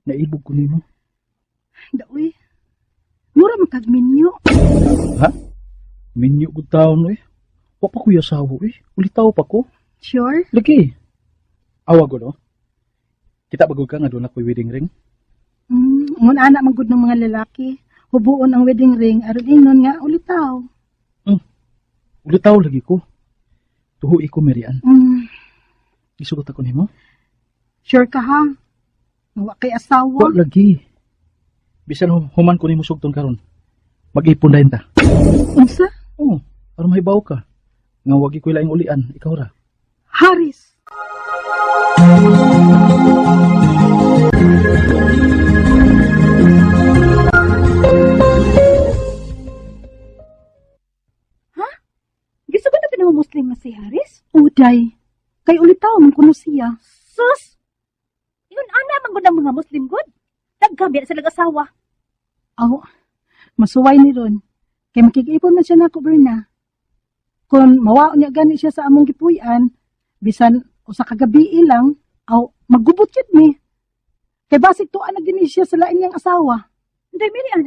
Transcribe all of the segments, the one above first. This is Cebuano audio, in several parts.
Naibog ko nimo. Daoy. Mura man kag minyo. Ha? Minyo gud taon eh. Wa pa kuya asawa eh. Ulitaw pa ko. Sure? Lagi. Awa gud oh. Kita ba gud ka nga doon ako'y wedding ring? Ngun ana man gud ng mga lalaki. Hubuon ang wedding ring aron ingnon nga ulitaw. Ulitaw lagi ko. Tuhuy ko Marian. Isugot ako nimo. Sure ka ha? Nga wa kay asawa. Wa lagi. Bisan human ko nimo sugton karon. Mag-ipon dayon ta. Unsa? Oo, aron mahibaw ka. Nga wagi ko'y laing ulian, ikaw ra. Haris. Gusto ba na mo Muslim nga si Haris? Uday. Kay ulitaw man kuno siya. Sus! Yun ana man gud ang mga Muslim gud. Daghan biya sila asawa. Aw, masuway ni ron. Kay makig-ipon man siya nako Berna. Kung mawaon niya gani siya sa among gipuy-an, bisan usa ka gabi lang, aw maggubot yun mi. Kay basig tuan na gini siya sa lain niyang asawa. Hindi, Miriam.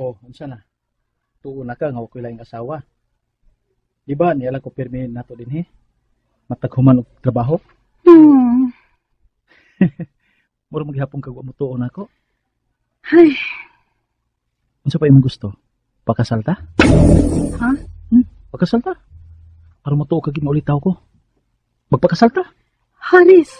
Oh, unsa na? Tuo na ka nga wa ko'y laing asawa. Di ba niya lang ko pirmi nato dinhi? Matag human og trabaho. Mura maghapon kag wa mo tuo nako. Ay, Unsa pa imong gusto? Pakasal ta? Ha? Pakasal ta? Aron matuo ka gid nga ulitaw ko. Magpakasal ta? Haris.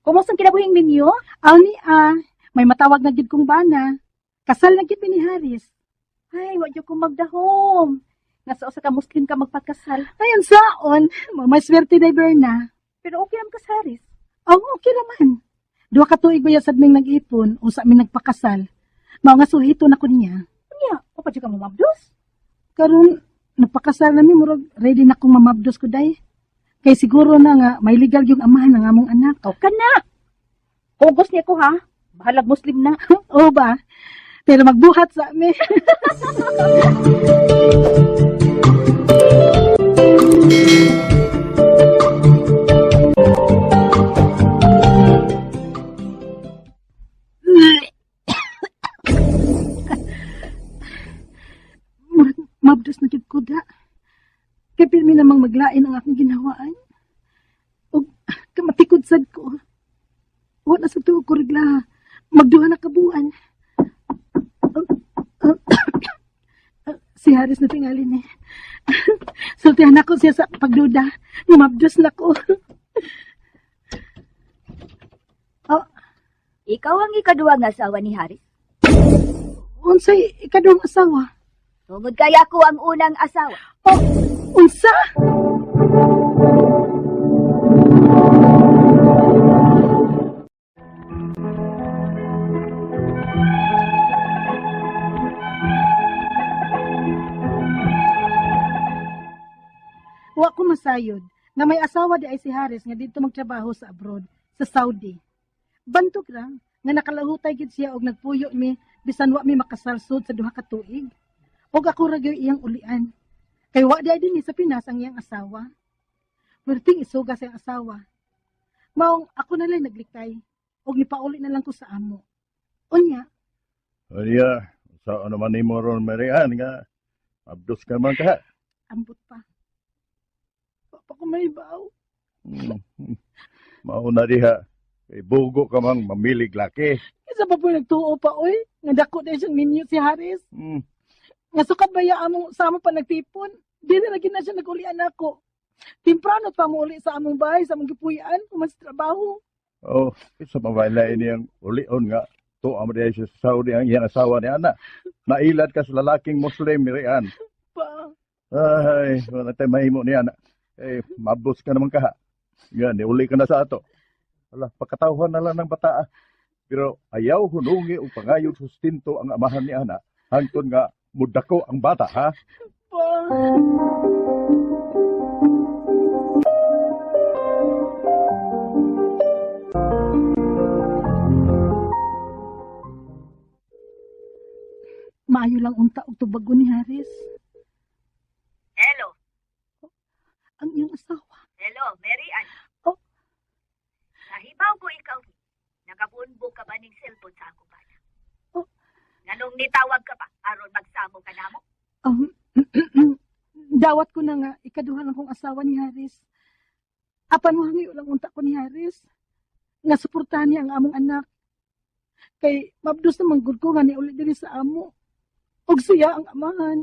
Kumusta ang kinabuhing ninyo? Aw ni ah, may matawag na gid kong bana. Kasal na gid mi ni Haris. Ay, wa jud ko magdahom. Nga sa usa ka Muslim ka magpakasal. Ay, ang saon, may swerte day Berna. Pero okay lang ka sa Haris. Aw, okay naman. Duha ka tuig ba sad ming nag-ipon, usa mi nagpakasal. Mao nga suhito na ko niya. Unya, wa pa jud ka mamabdos. Karon nagpakasal na mi murag ready na kong mamabdos ko day. Kay siguro na nga may legal yung amahan ng among anak. Aw ka na. Kugos niya ko ha. Bahalag Muslim na. Oo ba? Pero magbuhat sa mi. Murag mabdos na gyud ko da. Kay pirmi namang maglain ang akong ginawaan. Og kamatikod sad ko. Wa na sa tuo ko regla. Magduha na kabuan. Si Haris na tingali ni. Sultihan ako siya sa pagduda. Ngumabdos na ko. Oh, Ikaw ang ikaduha nga asawa ni Haris. Unsay ikaduhang asawa? Tungod kay ako ang unang asawa. Oh, unsa? Wa ko masayod nga may asawa di ay si Haris nga didto magtrabaho sa abroad, sa Saudi. Bantog lang nga nakalahutay gid siya og nagpuyo mi bisan wa mi makasalsod sa duha ka tuig. Og ako ra gyud iyang ulian. Kay wa di ay dinhi sa Pinas ang iyang asawa. Perting isuga sa iyang asawa. Maong ako na lang naglikay og nipauli na lang ko sa amo. Unya, Unya, sa ano man nimo ron Marian nga abdos ka man ka. Ambot pa. Wa pa ko mahibaw. Mao na diha. Kay bugo ka mang mamilig laki. Isa pa po nagtuo pa oy, nga dako na siyang ninyo si Haris. Nga sukat ba ya among sa amo pa nagtipon? Di na lagi na siya nagulian ako. Temprano pa mo uli sa among bahay, sa among gipuy-an, human sa trabaho. Oh, isa pa ba lain niyang ulion nga tuwa mo diha sa Saudi ang iyang asawa ni ana. Nailad ka sa lalaking Muslim, Marian. Pa. Ay, wala tayo mahimo ni ana. Eh, mabos ka naman ka. Yan, uli ka na sa ato. Ala, pagkatawhan na lang ng bata. Ah. Pero ayaw hunungi o pangayod sustento ang amahan ni ana. Hangtod nga mudako ang bata, ha? Pa. Maayo lang unta og tubagon ni Haris. Hello. Ang iyang asawa. Hello, Mary Ann. Oh. Nahibaw ko ikaw. Nakabunbo ka ba ning cellphone sa akong bana? Oh. Nganong nitawag ka pa aron magsamo ka namo? Dawat ko na nga ikaduha lang kong asawa ni Haris. Apan mo hangyo lang unta ko ni Haris. Nga suportahan niya ang among anak. Kay mabdos na manggod ko nga niuli diri sa amo. Og siya ang amahan.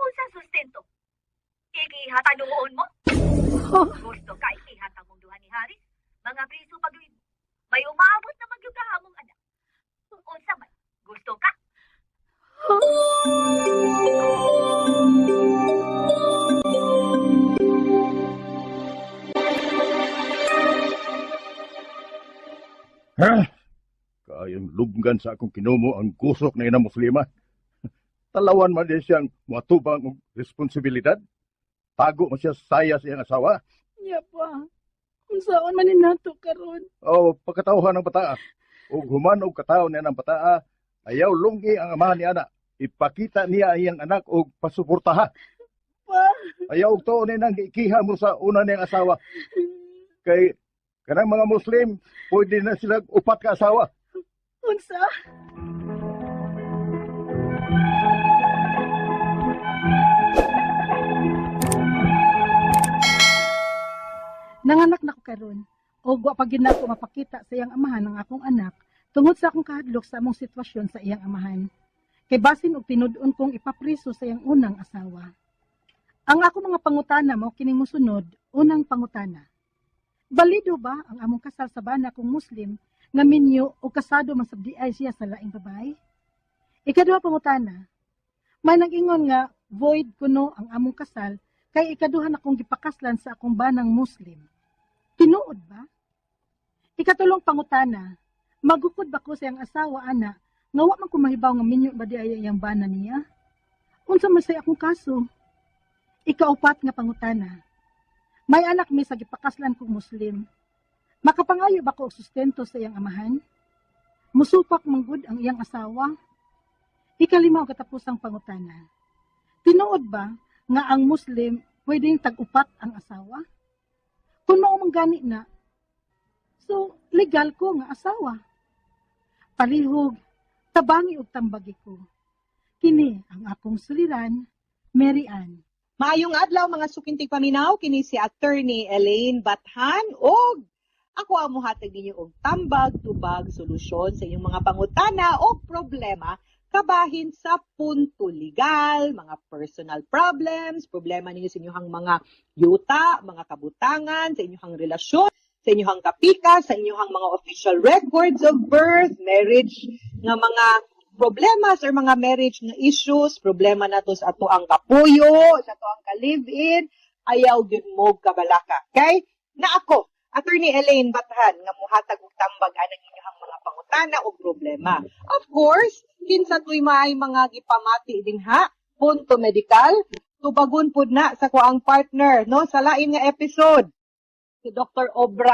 Unsa sustento? Ikihatanuon mo? Oh, Gusto ka ikihatag mong duha ni Haris? Mga priso pag may umaabot na magyud ka among anak. Unsa man? Gusto ka? Ha? Kayang lubngan sa akong kinumo ang gusok na ina muslima. Talawan man din siyang matubang og responsibilidad. Tago man siya saya sa iyang asawa. niya pa. Unsaon man ni nato karon? O pagkatauhan ng bataa. Og human og kataon niya ng bataa, ayaw lunggi ang amahan ni ana. Ipakita niya ang iyang anak og pasuportaha. Pa. Ayaw og tuon niya nang giikiha mo sa una niyang asawa. Kay kanang mga Muslim, pwede na sila upat ka asawa. Unsa? Nanganak na ko karon og wa pa gyud nako mapakita sa iyang amahan ang akong anak tungod sa akong kahadlok sa among sitwasyon sa iyang amahan. Kay basin og tinud-on kong ipapriso sa iyang unang asawa. Ang ako mga pangutana mao kining mosunod, unang pangutana. Balido ba ang among kasal sa bana kung Muslim nga minyo o kasado man sabdi ay siya sa laing babae? Ikaduha pangutana, may nag-ingon nga void kuno ang among kasal kay ikaduha na kong gipakaslan sa akong banang Muslim. Tinuod ba? Ikatulong pangutana, magukod ba ko sa iyang asawa ana nga wa man ko mahibaw nga minyo ba di ay iyang bana niya? Unsa man say akong kaso? Ikaupat nga pangutana, may anak mi sa gipakaslan kong Muslim. Makapangayo ba ko og sustento sa iyang amahan? Musupak manggod ang iyang asawa. Ikalima og katapusang pangutana. Tinuod ba nga ang Muslim pwedeng tag-upat ang asawa? Kung mao man gani na, so legal ko nga asawa. Palihog, tabangi og tambagi ko. Kini ang akong suliran, Mary Ann. Maayong adlaw mga sukintig paminaw, kini si Attorney Elaine Bathan og ako ang muhatag ninyo og tambag tubag solusyon sa inyong mga pangutana o problema kabahin sa punto legal, mga personal problems, problema ninyo sa inyong mga yuta, mga kabutangan, sa inyong relasyon, sa inyong kapika, sa inyong mga official records of birth, marriage, nga mga problema or mga marriage nga issues, problema nato sa ato ang kapuyo, sa ato ang ka-live-in, ayaw gyud mo kabalaka. Okay? Na ako, Attorney Elaine Bathan, nga muhatag og tambag anang inyong mga pangutana o problema. Of course, kinsa tuy may mga gipamati dinha, punto medical, tubagon pud na sa kuang partner, no? Sa lain nga episode, si Dr. Obra.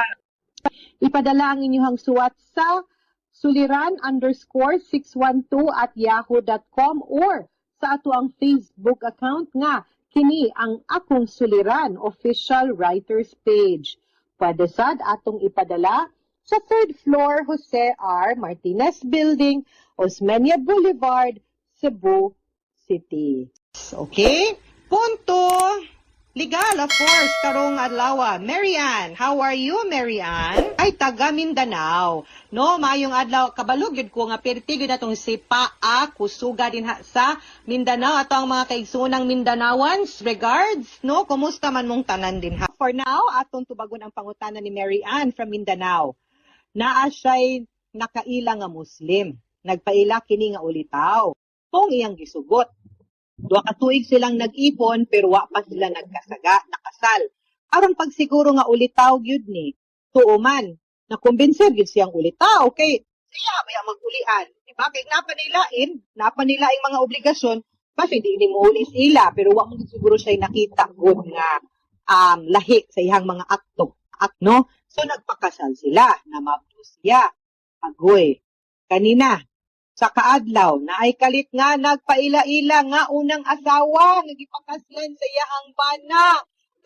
Ipadala ang inyong suwat sa suliran_612@yahoo.com or sa ato ang Facebook account nga kini ang akong suliran official writers page. Pwede sad atong ipadala sa third floor Jose R. Martinez Building, Osmeña Boulevard, Cebu City. Okay? Punto legal, of course, karong adlaw. Mary Ann, how are you, Mary Ann? Ay, taga Mindanao. No, maayong adlaw, kabalog yun ko nga pirti gyud atong si Paa Kusuga din ha sa Mindanao. Ato ang mga kaigsuonang Mindanawans, regards, no? Kumusta man mong tanan din ha? For now, atong tubagon ang pangutana ni Mary Ann from Mindanao. Naa siya'y nakaila nga Muslim. Nagpaila kini nga ulitaw. Kung iyang gisugot. Duha ka tuig silang nag-ipon pero wa pa sila nagkasaga, nakasal. Aron pagsiguro nga ulitaw gyud ni, tuo man, nakumbinser gyud siyang ulitaw kay siya may magulian. Di ba? Kay napa nilain, napa nilaing mga obligasyon, basta hindi ni mo uli sila pero wa mo gyud siguro siya nakita gud nga lahi sa iyang mga akto. At no? So nagpakasal sila, na siya. Agoy. Kanina, Sa kaadlaw naay kalit nga nagpaila-ila nga unang asawa nga gipakaslan sa iyahang bana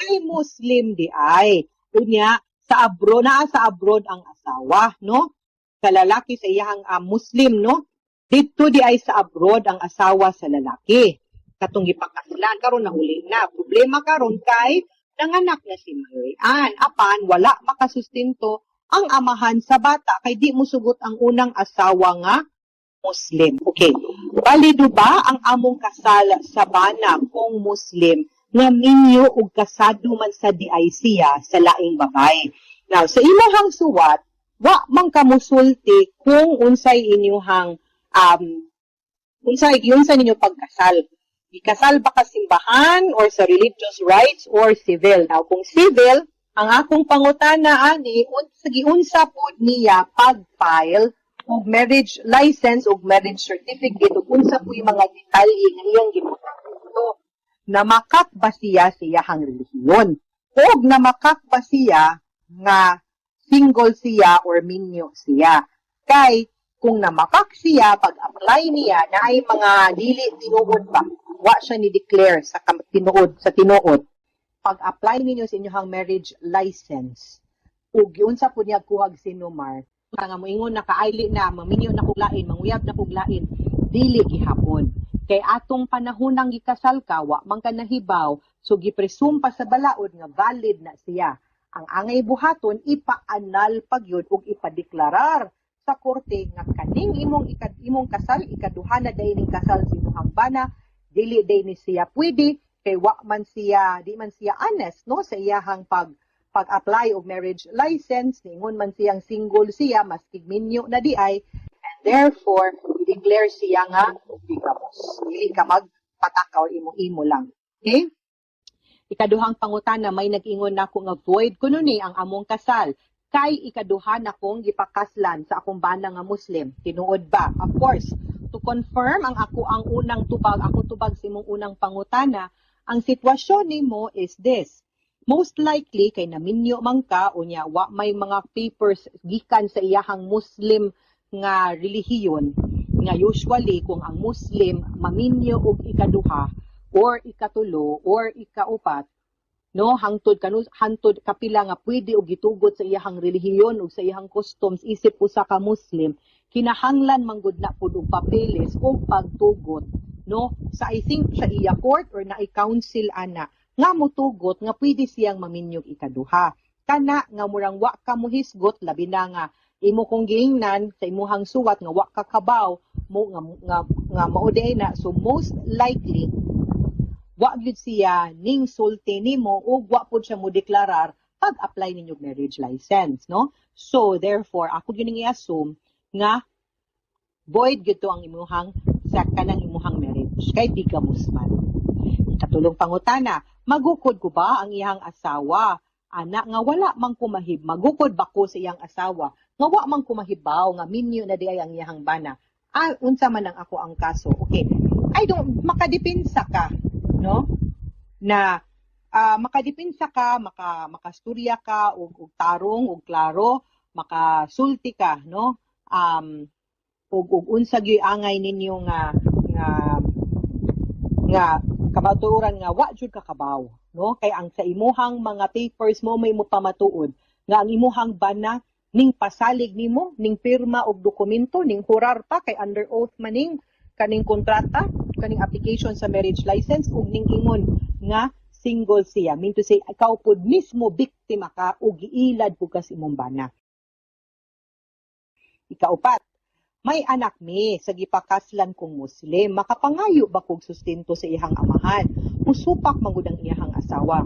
kay Muslim di ay. Unya sa abroad, naa sa abroad ang asawa, no? Sa lalaki sa iyahang Muslim, no? Didto di ay sa abroad ang asawa sa lalaki. Katong gipakaslan karon nahuli na. Problema karon kay nanganak na si Mary Ann. Apan wala makasustento ang amahan sa bata kay di musugot ang unang asawa nga Muslim. Okay. Balido ba ang among kasal sa bana kung Muslim nga minyo ug kasado man sa diay siya sa laing babay? Now, sa imong suwat, wa man ka musulti kung unsay inyuhang unsay giunsa ninyo pagkasal. Gikasal ba ka simbahan or sa religious rites or civil? Now, kung civil, ang akong pangutana ani, unsa giunsa pod niya pag-file og marriage license og marriage certificate ug unsa po yung mga detalye nga iyang gibutang dito? Namakak ba siya sa iyahang relihiyon og namakak ba siya nga single siya or minyo siya? Kay kung namakak siya, pag-apply niya na ay mga dili tinuod ba, wa siya ni declare sa tinuod sa tinuod. Pag-apply ninyo sa inyong marriage license ug giunsa po niya kuhag CENOMAR nga moingon na kaayli na maminyo na kog lain, manguyab na kog lain, dili gihapon kay atong panahon ang gikasal ka, wa man ka nahibaw, so gipresume pa sa balaod nga valid na siya. Ang angay buhaton, ipa-annul pagyud ug ipadeklarar sa korte nga kaning imong kasal, ikaduha na day ning kasal sa imong bana, dili day ni siya pwede kay wa man siya, di man siya honest, no, sa iyahang pag-apply og marriage license. Niingon man siyang single siya maski minyo na di ay, and therefore i-declare siya nga bigamous. Dili ka magpataka or imo-imo lang. Okay? Ikaduhang pangutana, may nag-ingon nako nga void kuno ni ang among kasal kay ikaduha na kong gipakaslan sa akong bana nga Muslim. Tinuod ba? Of course, to confirm ang ako ang unang tubag, akong tubag sa imong unang pangutana, ang sitwasyon nimo is this. Most likely kay naminyo man ka, unya wa may mga papers gikan sa iyahang Muslim nga relihiyon, nga usually kung ang Muslim maminyo og ikaduha or ikatulo or ikaupat, no, hangtod kanu hangtod kapila nga pwede og gitugot sa iyahang relihiyon ug sa iyahang customs isip usa ka Muslim, kinahanglan manggod na pud og papeles o pagtugot, no, sa, I think, sa iya court or naay council ana nga motugot nga pwede siyang maminyog ikaduha. Kana nga murang wa ka mohisgot, labi na nga imo kong giingnan sa imuhang suwat nga wa ka kabaw mo nga mao diay na, so most likely wa gyud siya ning sulti nimo ug wa pud siya mo deklarar pag-apply ninyo og marriage license, no? So therefore ako gyud ning i-assume nga void gyud to ang imuhang sa kanang imuhang marriage kay bigamous man. Ikatulong pangutana, magukod ko ba ang iyang asawa ana nga wala man kumahib magukod ba ko sa iyang asawa nga wa man kumahibaw nga minyo na di ay ang iyang bana? Ah, unsa man ang ako ang kaso? Okay, I don't makadipinsa ka, no, na makadipinsa ka, makasturya ka og tarong og klaro, makasulti ka, no, ug unsa gyud angay ninyo nga kamatuoran nga wa jud ka kabaw, no, kay ang sa imuhang mga papers mo may mo pamatuod nga ang imuhang bana ning pasalig nimo, ning pirma og dokumento, ning hurar pa kay under oath maning kaning kontrata, kaning application sa marriage license, ug ning ingon nga single siya. Mean to say, ikaw pod mismo biktima ka ug giilad pud ka sa imong bana. Ikaupat, may anak mi sa gipakaslan kong Muslim. Makapangayo ba kog sustento sa iyang amahan? Musupak man gud ang iyang asawa.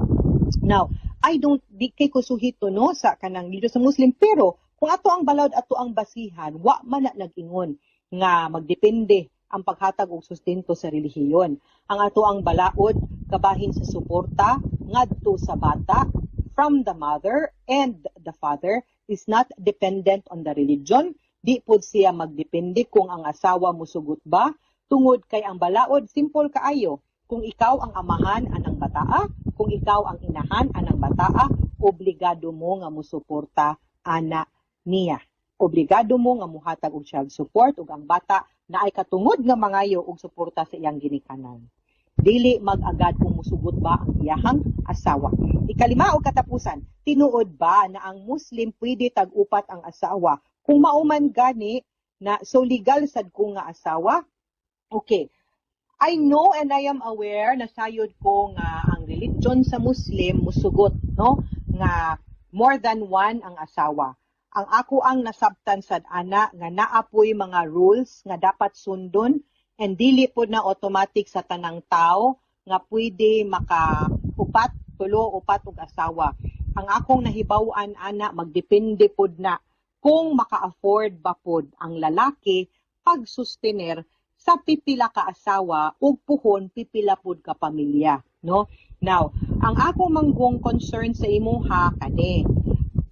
Now, I don't di kay ko suhito, no, sa kanang dito sa Muslim, pero kung ato ang balaod, ato ang basihan, wa man na nag-ingon nga magdepende ang paghatag og sustento sa relihiyon. Ang ato ang balaod kabahin sa suporta ngadto sa bata from the mother and the father is not dependent on the religion. Di pod siya magdepende kung ang asawa musugot ba, tungod kay ang balaod simple kaayo. Kung ikaw ang amahan anang bataa, kung ikaw ang inahan anang bataa, obligado mo nga musuporta ana niya. Obligado mo nga muhatag og child support ug ang bata Naay katungod nga mangayo og suporta sa iyang ginikanan. Dili mag-agad kung musugot ba ang iyahang asawa. Ikalima o katapusan, tinuod ba na ang Muslim pwede tag-upat ang asawa? Kung mauman gani na, so legal sad ko nga asawa? Okay. I know and I am aware na sayod ko nga ang religion sa Muslim musugot, no, nga more than one ang asawa. Ang ako ang nasabtan sad ana nga naapoy mga rules nga dapat sundon and dili pod na automatic sa tanang tao nga pwede maka upat, tulo, upat og asawa. Ang akong nahibaw-an ana, magdepende pod na kung maka-afford ba pod ang lalaki pagsustener sa pipila ka asawa ug puhon pipila pod ka pamilya, no? Now, ang ako manggong concern sa imuha kani,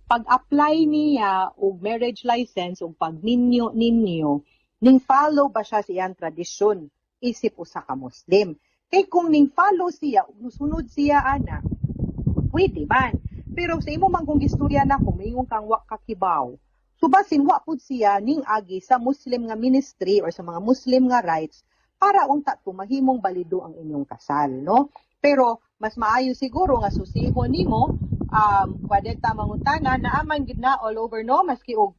pag-apply niya og marriage license ug pagminyo ninyo, ning follow ba siya sa iyang tradisyon isip usa ka Muslim? Kay kung ning follow siya ug musunod siya ana, pwede man. Pero sa imo man kung gistorya na kung mingon kang wa kakibaw, so basin wa pud siya ning agi sa Muslim nga ministry or sa mga Muslim nga rites para unta to mahimong balido ang inyong kasal, no? Pero mas maayo siguro nga susihon nimo, pwede ta mangutana, naaman gid na all over, no, maski og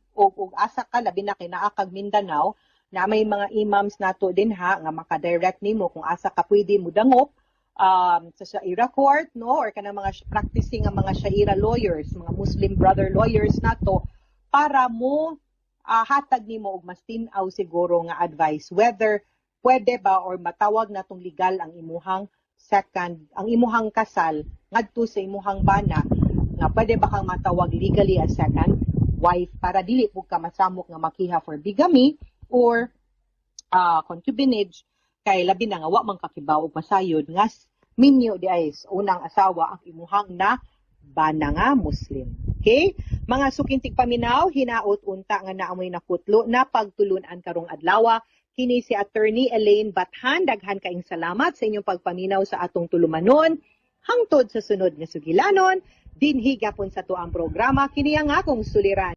asa ka, labi na kay naa kag Mindanao, na may mga imams nato din ha nga maka-direct nimo kung asa ka pwede mudangop sa Sharia court, no, or kanang mga practicing nga mga Sharia lawyers, mga Muslim brother lawyers nato, para mo hatag nimo og mas tin-aw siguro nga advice whether pwede ba or matawag na tong legal ang imuhang second, ang imuhang kasal ngadto sa imuhang bana, nga pwede ba kang matawag legally as second wife para dili pud ka masamok nga makiha for bigamy or concubinage, kay labi na nga wa man kakibaw og masayod nga minyo di ay sa unang asawa ang imuhang na bana nga Muslim. Okay? Mga suking tigpaminaw, hinaot unta nga naamoy nakutlo na pagtulunan karong adlaw. Kini si Attorney Elaine Bathan. Daghan kaing salamat sa inyong pagpaminaw sa atong tulumanon. Hangtod sa sunod nga sugilanon, dinhi gapon sa tuang programa, kini ang Akong Suliran.